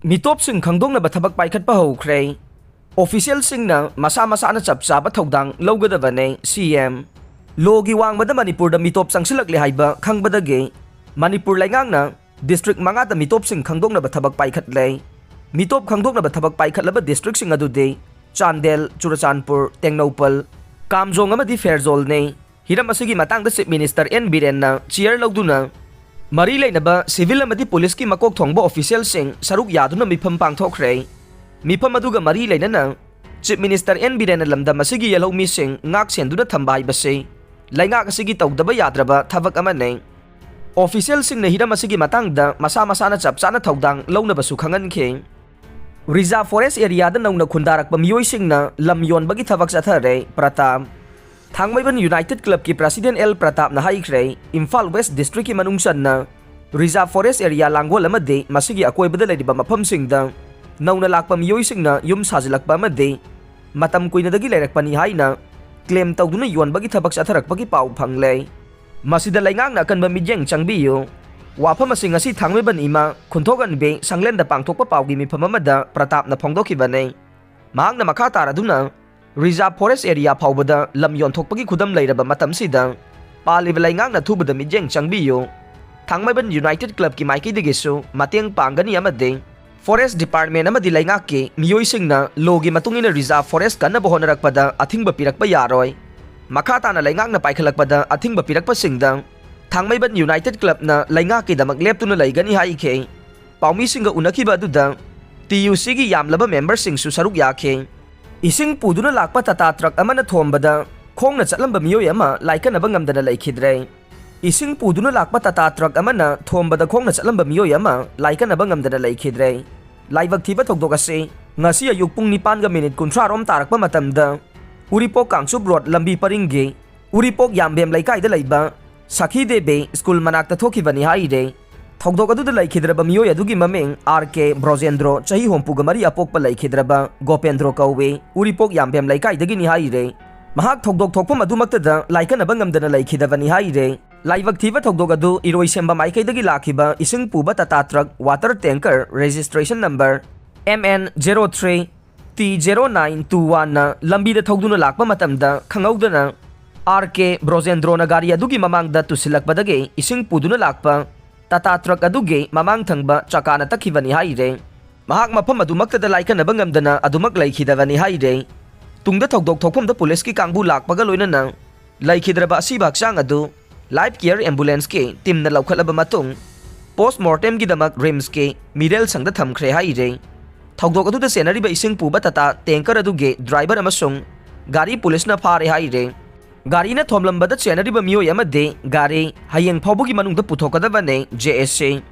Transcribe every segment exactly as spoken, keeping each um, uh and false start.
ꯃꯤꯇꯣꯞꯁꯤꯡ ꯈꯪꯗꯣꯛꯅꯕ ꯊꯕꯛ ꯄꯥꯏꯈꯠꯄ ꯍꯧꯈ꯭ꯔꯦ꯫ ꯑꯣꯐꯤꯁꯤꯌꯦꯜꯁꯤꯡꯅ ꯃꯁꯥ ꯃꯁꯥꯅ ꯆꯞ ꯆꯥꯕ ꯊꯧꯗꯥꯡ ꯂꯧꯒꯗꯕꯅꯦ, ꯁꯤ ꯑꯦꯝ꯫ ꯂꯣꯒꯤ ꯋꯥꯡꯃꯗ ꯃꯅꯤꯄꯨꯔꯗ ꯃꯤꯇꯣꯞ ꯆꯪꯁꯤꯜꯂꯛꯂꯦ ꯍꯥꯏꯕ ꯈꯪꯕꯗꯒꯤ ꯃꯅꯤꯄꯨꯔ ꯂꯩꯉꯥꯛꯅ ꯗꯤꯁꯇ꯭ꯔꯤꯛ ꯃꯉꯥꯗ ꯃꯤꯇꯣꯞꯁꯤꯡ ꯈꯪꯗꯣꯛꯅꯕ ꯊꯕꯛ ꯄꯥꯏꯈꯠꯂꯦ꯫ ꯃꯤꯇꯣꯞ ꯈꯪꯗꯣꯛꯅꯕ ꯊꯕꯛ ꯄꯥꯏꯈꯠꯂꯕ ꯗꯤꯁꯇ꯭ꯔꯤꯛꯁꯤꯡ ꯑꯗꯨꯗꯤ ꯆꯥꯟꯗꯦꯜ, ꯆꯨꯔꯆꯥꯟꯄꯨꯔ, ꯇꯦꯡꯅꯧꯄꯜ, ꯀꯥꯝꯖꯣꯡ ꯑꯃꯗꯤ ꯐꯦꯔꯖꯣꯜꯅꯤ꯫ ꯍꯤꯔꯝ ꯑꯁꯤꯒꯤ ꯃꯇꯥꯡꯗ ꯆꯤꯐ ꯃꯤꯅꯤꯁꯇꯔ ꯑꯦꯟ ꯕꯤꯔꯦꯟꯅ ꯆꯤꯌꯔ ꯂꯧꯗꯨꯅ ꯃꯔꯤ ꯂꯩꯅꯕ ꯁꯤꯚꯤꯜ ꯑꯃꯗꯤ ꯄꯨꯂꯤꯁꯀꯤ ꯃꯀꯣꯛ ꯊꯣꯡꯕ ꯑꯣꯐꯤꯁꯤꯌꯦꯜꯁꯤꯡ ꯁꯔꯨꯛ ꯌꯥꯗꯨꯅ ꯃꯤꯐꯝ ꯄꯥꯡꯊꯣꯛꯈ꯭ꯔꯦ꯫ ꯃꯤꯐꯝ ꯑꯗꯨꯒ ꯃꯔꯤ ꯂꯩꯅꯅ ꯆꯤꯐ ꯃꯤꯅꯤꯁꯇꯔ ꯑꯦꯟ ꯕꯤꯔꯦꯟꯅ ꯂꯝꯗꯝ ꯑꯁꯤꯒꯤ ꯌꯦꯜꯍꯧꯃꯤꯁꯤꯡ ꯉꯥꯛ ꯁꯦꯟꯗꯨꯅ ꯊꯝꯕ ꯍꯥꯏꯕꯁꯤ ꯂꯩꯉꯥꯛ ꯑꯁꯤꯒꯤ ꯇꯧꯗꯕ ꯌꯥꯗ꯭ꯔꯕ ꯊꯕꯛ ꯑꯃꯅꯤ꯫ ꯑꯣꯐꯤꯁꯤꯌꯦꯜꯁꯤꯡꯅ ꯍꯤꯔꯝ ꯑꯁꯤꯒꯤ ꯃꯇꯥꯡꯗ ꯃꯁꯥ ꯃꯁꯥꯅ ꯆꯞ ꯆꯥꯅ ꯊꯧꯗꯥꯡ ꯂꯧꯅꯕꯁꯨ ꯈꯪꯍꯟꯈꯤ꯫ ꯔꯤꯖꯥꯔꯚ ꯐꯣꯔꯦꯁ ꯑꯦꯔꯤꯌꯥꯗ ꯅꯧꯅ ꯈꯨꯟꯗꯥꯔꯛꯄ ꯃꯤꯑꯣꯏꯁꯤꯡꯅ ꯂꯝ ꯌꯣꯟꯕꯒꯤ ꯊꯕꯛ ꯆꯠꯊꯔꯦ, ꯄ꯭ꯔꯇꯥꯞ꯫ ꯊꯥꯡꯃꯩꯕꯟ ꯌꯨꯅꯥꯏꯇꯦꯗ ꯀ꯭ꯂꯕꯀꯤ ꯄ꯭ꯔꯁꯤꯗꯦꯟ ꯑꯦꯜ ꯄ꯭ꯔꯇꯥꯞꯅ ꯍꯥꯏꯈ꯭ꯔꯦ, ꯏꯝꯐꯥꯜ ꯋꯦꯁ ꯗꯤꯁꯇ꯭ꯔꯤꯛꯀꯤ ꯃꯅꯨꯡ ꯆꯟꯅ ꯔꯤꯖꯥꯔꯚ ꯐꯣꯔꯦꯁ ꯑꯦꯔꯤꯌꯥ ꯂꯥꯡꯒꯣꯜ ꯑꯃꯗꯤ ꯃꯁꯤꯒꯤ ꯑꯀꯣꯏꯕꯗ ꯂꯩꯔꯤꯕ ꯃꯐꯝꯁꯤꯡꯗ ꯅꯧꯅ ꯂꯥꯛꯄ ꯃꯤꯑꯣꯏꯁꯤꯡꯅ ꯌꯨꯝ ꯁꯥꯖꯤꯜꯂꯛꯄ ꯑꯃꯗꯤ ꯃꯇꯝ ꯀꯨꯏꯅꯗꯒꯤ ꯂꯩꯔꯛꯄꯅꯤ ꯍꯥꯏꯅ ꯀ꯭ꯂꯦꯝ ꯇꯧꯗꯨꯅ ꯌꯣꯟꯕꯒꯤ ꯊꯕꯛ ꯆꯠꯊꯔꯛꯄꯒꯤ ꯄꯥꯎ ꯐꯪꯂꯦ꯫ ꯃꯁꯤꯗ ꯂꯩꯉꯥꯛꯅ ꯑꯀꯟꯕ ꯃꯤꯠꯌꯦꯡ ꯆꯪꯕꯤꯌꯨ꯫ ꯋꯥꯐꯝ ꯑꯁꯤ ꯉꯁꯤ ꯊꯥꯡꯃꯩꯕꯟ ꯏꯃꯥ ꯈꯨꯟꯊꯣꯛ ꯑꯟꯕꯤ ꯁꯪꯂꯦꯟꯗ ꯄꯥꯡꯊꯣꯛꯄ ꯄꯥꯎꯒꯤ ꯃꯤꯐꯝ ꯑꯃꯗ ꯄ꯭ꯔꯇꯥꯞꯅ ꯐꯣꯡꯗꯣꯛꯈꯤꯕꯅꯤ꯫ ꯃꯍꯥꯛꯅ ꯃꯈꯥ ꯇꯥꯔꯗꯨꯅ ꯔꯤꯖꯥꯔꯚ ꯐꯣꯔꯦꯁ ꯑꯦꯔꯤꯌꯥ ꯐꯥꯎꯕꯗ ꯂꯝ ꯌꯣꯟꯊꯣꯛꯄꯒꯤ ꯈꯨꯗꯝ ꯂꯩꯔꯕ ꯃꯇꯝꯁꯤꯗ ꯄꯥꯜꯂꯤꯕ ꯂꯩꯉꯥꯛꯅ ꯑꯊꯨꯕꯗ ꯃꯤꯠꯌꯦꯡ ꯆꯪꯕꯤꯌꯨ꯫ ꯊꯥꯡꯃꯩꯕꯟ ꯌꯨꯅꯥꯏꯇꯦꯗ ꯀ꯭ꯂꯕꯀꯤ ꯃꯥꯏꯀꯩꯗꯒꯤꯁꯨ ꯃꯇꯦꯡ ꯄꯥꯡꯒꯅꯤ ꯑꯃꯗꯤ ꯐꯣꯔꯦꯁ ꯗꯤꯄꯥꯔꯠꯃꯦꯟ ꯑꯃꯗꯤ ꯂꯩꯉꯥꯛꯀꯤ ꯃꯤꯑꯣꯏꯁꯤꯡꯅ ꯂꯣꯒꯤ ꯃꯇꯨꯡ ꯏꯟꯅ ꯔꯤꯖꯥꯔꯚ ꯐꯣꯔꯦꯁ ꯀꯟꯅꯕ ꯍꯣꯠꯅꯔꯛꯄꯗ ꯑꯊꯤꯡꯕ ꯄꯤꯔꯛꯄ ꯌꯥꯔꯣꯏ꯫ ꯃꯈꯥ ꯇꯥꯅ ꯂꯩꯉꯥꯛꯅ ꯄꯥꯏꯈꯠꯂꯛꯄꯗ ꯑꯊꯤꯡꯕ ꯄꯤꯔꯛꯄꯁꯤꯡꯗ ꯊꯥꯡꯃꯩꯕꯟ ꯌꯨꯅꯥꯏꯇꯦꯗ ꯀ꯭ꯂꯕꯅ ꯂꯩꯉꯥꯛꯀꯤꯗꯃꯛ ꯂꯦꯞꯇꯨꯅ ꯂꯩꯒꯅꯤ ꯍꯥꯏꯈꯤ꯫ ꯄꯥꯎꯃꯤꯁꯤꯡꯒ ꯎꯅꯈꯤꯕ ꯑꯗꯨꯗ ꯇꯤ ꯌꯨ ꯁꯤꯒꯤ ꯌꯥꯝꯂꯕ ꯃꯦꯝꯕꯔꯁꯤꯡꯁꯨ ꯁꯔꯨꯛ ꯌꯥꯈꯤ꯫ ꯏꯁꯤꯡ ꯄꯨꯗꯨꯅ ꯂꯥꯛꯄ ꯇꯥꯇꯥ ꯇ꯭ꯔꯛ ꯑꯃꯅ ꯊꯣꯝꯕꯗ ꯈꯣꯡꯅ ꯆꯠꯂꯝꯕ ꯃꯤꯑꯣꯏ ꯑꯃ ꯂꯥꯏꯀꯠꯅꯕ ꯉꯝꯗꯅ ꯂꯩꯈꯤꯗ꯭ꯔꯦ꯫ ꯏꯁꯤꯡ ꯄꯨꯗꯨꯅ ꯂꯥꯛꯄ ꯇꯥꯇꯥ ꯇ꯭ꯔꯛ ꯑꯃꯅ ꯊꯣꯝꯕꯗ ꯈꯣꯡꯅ ꯆꯠꯂꯝꯕ ꯃꯤꯑꯣꯏ ꯑꯃ ꯂꯥꯏꯀꯠꯅꯕ ꯉꯝꯗꯅ ꯂꯩꯈꯤꯗ꯭ꯔꯦ꯫ ꯂꯥꯏꯕꯛ ꯊꯤꯕ ꯊꯧꯗꯣꯛ ꯑꯁꯤ ꯉꯁꯤ ꯑꯌꯨꯛ ꯄꯨꯡ ꯅꯤꯄꯥꯟꯒ ꯃꯤꯅꯤꯠ ꯀꯨꯟꯊ꯭ꯔꯥ ꯔꯣꯝ ꯇꯥꯔꯛꯄ ꯃꯇꯝꯗ ꯎꯔꯤꯄꯣꯛ ꯀꯥꯡꯆꯨꯞ ꯔꯣꯗ ꯂꯝꯕꯤ ꯄꯔꯤꯡꯒꯤ ꯎꯔꯤꯄꯣꯛ ꯌꯥꯝꯕꯦꯝ ꯂꯩꯀꯥꯏꯗ ꯂꯩꯕ ꯁꯈꯤ ꯗꯦꯕꯤ ꯁ꯭ꯀꯨꯜ ꯃꯅꯥꯛꯇ ꯊꯣꯛꯈꯤꯕꯅꯤ ꯍꯥꯏꯔꯦ꯫ ꯊꯧꯗꯣꯛ ꯑꯗꯨꯗ ꯂꯩꯈꯤꯗ꯭ꯔꯕ ꯃꯤꯑꯣꯏ ꯑꯗꯨꯒꯤ ꯃꯃꯤꯡ ꯑꯥꯔ ꯀꯦ ꯕ꯭ꯔꯣꯖꯦꯟꯗ꯭ꯔꯣ, ꯆꯍꯤ ꯍꯨꯝꯐꯨꯒ ꯃꯔꯤ ꯑꯄꯣꯛꯄ ꯂꯩꯈꯤꯗ꯭ꯔꯕ ꯒꯣꯄꯦꯟꯗ꯭ꯔꯣ ꯀꯧꯏ, ꯎꯔꯤꯄꯣꯛ ꯌꯥꯝꯕꯦꯝ ꯂꯩꯀꯥꯏꯗꯒꯤꯅꯤ ꯍꯥꯏꯔꯦ꯫ ꯃꯍꯥꯛ ꯊꯧꯗꯣꯛ ꯊꯣꯛꯐꯝ ꯑꯗꯨꯃꯛꯇꯗ ꯂꯥꯏꯀꯠꯅꯕ ꯉꯝꯗꯅ ꯂꯩꯈꯤꯗꯕꯅꯤ ꯍꯥꯏꯔꯦ꯫ ꯂꯥꯏꯕꯛ ꯊꯤꯕ ꯊꯧꯗꯣꯛ ꯑꯗꯨ ꯏꯔꯣꯏꯁꯦꯝꯕ ꯃꯥꯏꯀꯩꯗꯒꯤ ꯂꯥꯛꯈꯤꯕ ꯏꯁꯤꯡ ꯄꯨꯕ Tata truck water tanker registration number M N zero three T zero nine two one ꯅ ꯂꯝꯕꯤꯗ ꯊꯧꯗꯨꯅ ꯂꯥꯛꯄ ꯃꯇꯝꯗ ꯈꯪꯍꯧꯗꯅ R K ꯕ꯭ꯔꯣꯖꯦꯟꯗ꯭ꯔꯣꯅ ꯒꯥꯔꯤ ꯑꯗꯨꯒꯤ ꯃꯃꯥꯡꯗ ꯇꯨꯁꯤꯜꯂꯛꯄꯗꯒꯤ ꯏꯁꯤꯡ ꯄꯨꯗꯨꯅ ꯂꯥꯛꯄ ꯇꯥꯇꯥ ꯇ꯭ꯔꯛ ꯑꯗꯨꯒꯤ ꯃꯃꯥꯡ ꯊꯪꯕ ꯆꯀꯥꯅ ꯇꯛꯈꯤꯕꯅꯤ ꯍꯥꯏꯔꯦ꯫ ꯃꯍꯥꯛ ꯃꯐꯝ ꯑꯗꯨꯃꯛꯇꯗ ꯂꯥꯏꯀꯠꯅꯕ ꯉꯝꯗꯅ ꯑꯗꯨꯃꯛ ꯂꯩꯈꯤꯗꯕꯅꯤ ꯍꯥꯏꯔꯦ꯫ ꯇꯨꯡꯗ ꯊꯧꯗꯣꯛ ꯊꯣꯛꯐꯝꯗ ꯄꯨꯂꯤꯁꯀꯤ ꯀꯥꯡꯕꯨ ꯂꯥꯛꯄꯒ ꯂꯣꯏꯅꯅ ꯂꯩꯈꯤꯗ꯭ꯔꯕ ꯑꯁꯤꯕ ꯍꯛꯆꯥꯡ ꯑꯗꯨ ꯂꯥꯏꯐ ꯀꯤꯌꯔ ꯑꯦꯝꯕꯨꯂꯦꯟꯁꯀꯤ ꯇꯤꯝꯅ ꯂꯧꯈꯠꯂꯕ ꯃꯇꯨꯡ ꯄꯣꯁ ꯃꯣꯔꯇꯦꯝꯒꯤꯗꯃꯛ ꯔꯤꯝꯁꯀꯤ ꯃꯤꯔꯦꯜ ꯁꯪꯗ ꯊꯝꯈ꯭ꯔꯦ ꯍꯥꯏꯔꯦ꯫ ꯊꯧꯗꯣꯛ ꯑꯗꯨꯗ ꯆꯦꯟꯅꯔꯤꯕ ꯏꯁꯤꯡ ꯄꯨꯕ ꯇꯥꯇꯥ ꯇꯦꯡꯀꯔ ꯑꯗꯨꯒꯤ ꯗ꯭ꯔꯥꯏꯚꯔ ꯑꯃꯁꯨꯡ ꯒꯥꯔꯤ ꯄꯨꯂꯤꯁꯅ ꯐꯥꯔꯦ ꯍꯥꯏꯔꯦ꯫ ꯒꯥꯔꯤꯅ ꯊꯣꯝꯂꯝꯕꯗ ꯆꯦꯟꯅꯔꯤꯕ ꯃꯤꯑꯣꯏ ꯑꯃꯗꯤ ꯒꯥꯔꯤ ꯍꯌꯦꯡ ꯐꯥꯎꯕꯒꯤ ꯃꯅꯨꯡꯗ ꯄꯨꯊꯣꯛꯀꯗꯕꯅꯦ꯫ J S C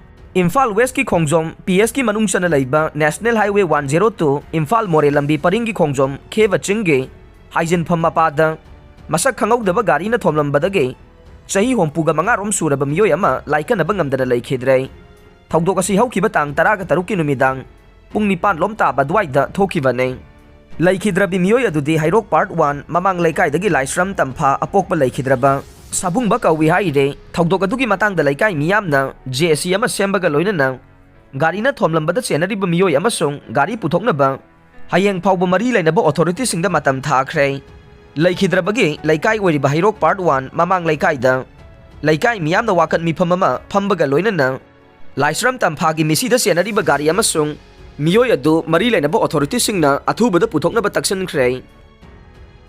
ꯏꯝꯐꯥꯜ ꯋꯦꯁꯀꯤ ꯈꯣꯡꯖꯣꯝ P S ꯀꯤ ꯃꯅꯨꯡ ꯆꯟꯅ ꯂꯩꯕ National Highway one zero two Imphal ꯃꯣꯔꯦ ꯂꯝꯕꯤ ꯄꯔꯤꯡꯒꯤ ꯈꯣꯡꯖꯣꯝ ꯈꯦꯕ ꯆꯤꯡꯒꯤ ꯍꯥꯏꯖꯤꯟꯐꯝ ꯃꯄꯥꯗ ꯃꯁꯛ ꯈꯪꯍꯧꯗꯕ ꯒꯥꯔꯤꯅ ꯊꯣꯝꯂꯝꯕꯗꯒꯤ ꯆꯍꯤ ꯍꯨꯝꯐꯨꯒ ꯃꯉꯥ ꯔꯣꯝ ꯁꯨꯔꯕ ꯃꯤꯑꯣꯏ ꯑꯃ ꯂꯥꯏꯀꯠꯅꯕ ꯉꯝꯗꯅ ꯂꯩꯈꯤꯗ꯭ꯔꯦ꯫ ꯊꯧꯗꯣꯛ ꯑꯁꯤ ꯍꯧꯈꯤꯕ ꯇꯥꯡ ꯇꯔꯥꯒ ꯇꯔꯨꯛꯀꯤ ꯅꯨꯃꯤꯗꯥꯡ ꯄꯨꯡ ꯅꯤꯄꯥꯟ ꯂꯣꯝ ꯇꯥꯕ ꯑꯗꯨꯋꯥꯏꯗ ꯊꯣꯛꯈꯤꯕꯅꯤ꯫ ꯂꯩꯈꯤꯗ꯭ꯔꯕꯤ ꯃꯤꯑꯣꯏ ꯑꯗꯨꯗꯤ ꯍꯩꯔꯣꯛ Part one ꯃꯃꯥꯡ ꯂꯩꯀꯥꯏꯗꯒꯤ ꯂꯥꯏꯁ꯭ꯔꯝ ꯇꯝꯐꯥ ꯑꯄꯣꯛꯄ ꯂꯩꯈꯤꯗ꯭ꯔꯕ ꯁꯥꯕꯨꯡꯕ ꯀꯧꯏ ꯍꯥꯏꯔꯦ꯫ ꯊꯧꯗꯣꯛ ꯑꯗꯨꯒꯤ ꯃꯇꯥꯡꯗ ꯂꯩꯀꯥꯏ ꯃꯤꯌꯥꯝꯅ J C ꯑꯃ ꯁꯦꯝꯕꯒ ꯂꯣꯏꯅꯅ ꯒꯥꯔꯤꯅ ꯊꯣꯝꯂꯝꯕꯗ ꯆꯦꯟꯅꯔꯤꯕ ꯃꯤꯑꯣꯏ ꯑꯃꯁꯨꯡ ꯒꯥꯔꯤ ꯄꯨꯊꯣꯛꯅꯕ ꯍꯌꯦꯡ ꯐꯥꯎꯕ ꯃꯔꯤ ꯂꯩꯅꯕ ꯑꯣꯊꯣꯔꯤꯇꯤꯁꯤꯡꯗ ꯃꯇꯝ ꯊꯥꯈ꯭ꯔꯦ꯫ ꯂꯩꯈꯤꯗ꯭ꯔꯕꯒꯤ ꯂꯩꯀꯥꯏ ꯑꯣꯏꯔꯤꯕ ꯍꯩꯔꯣꯛ Part one ꯃꯃꯥꯡ ꯂꯩꯀꯥꯏꯗ ꯂꯩꯀꯥꯏ ꯃꯤꯌꯥꯝꯅ ꯋꯥꯀꯠ ꯃꯤꯐꯝ ꯑꯃ ꯐꯝꯕꯒ ꯂꯣꯏꯅꯅ ꯂꯥꯏꯁ꯭ꯔꯝ ꯇꯝꯐꯥꯒꯤ ꯃꯤꯁꯤꯗ ꯆꯦꯟꯅꯔꯤꯕ ꯒꯥꯔꯤ ꯑꯃꯁꯨꯡ ꯃꯤꯑꯣꯏ ꯑꯗꯨ ꯃꯔꯤ ꯂꯩꯅꯕ ꯑꯣꯊꯣꯔꯤꯇꯤꯁꯤꯡꯅ ꯑꯊꯨꯕꯗ ꯄꯨꯊꯣꯛꯅꯕ ꯇꯛꯁꯤꯟꯈ꯭ꯔꯦ꯫